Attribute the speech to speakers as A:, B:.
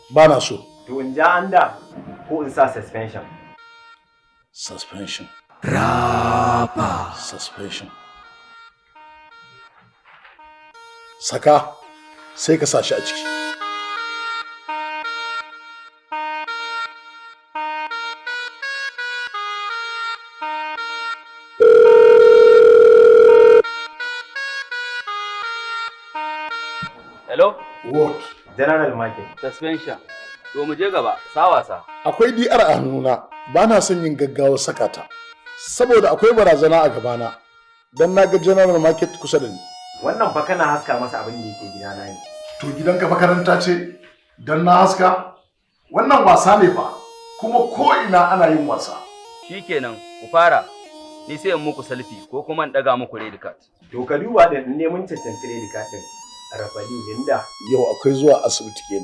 A: Ba na so.
B: To in ja anda ko in sa suspension.
A: Suspension.
C: Rapper.
A: Suspension. Saka sai ka sa shi a ciki.
D: Hello?
A: What?
B: General Market.
D: Suspension. To mu je gaba, sa wasa.
A: Akwai DR a hannuna, ba na son yin gaggawa saka ta. Saboda akwai barazana a gabana, don na ga General Market kusa da ni.
B: Wannan fa kana haska masa abin da yake gidana ne.
A: To gidanka makaranta ce, don na haska? Wannan wasa ne fa, kuma ko ina ana yin wasa.
D: Shikenan, ku fara. Ni sai in muku selfie ko kuma in daga muku red card.
B: To ka duba da in neman cancanci red card din. Rafali Linda.
A: Yau akwai zuwa asibiti kenan.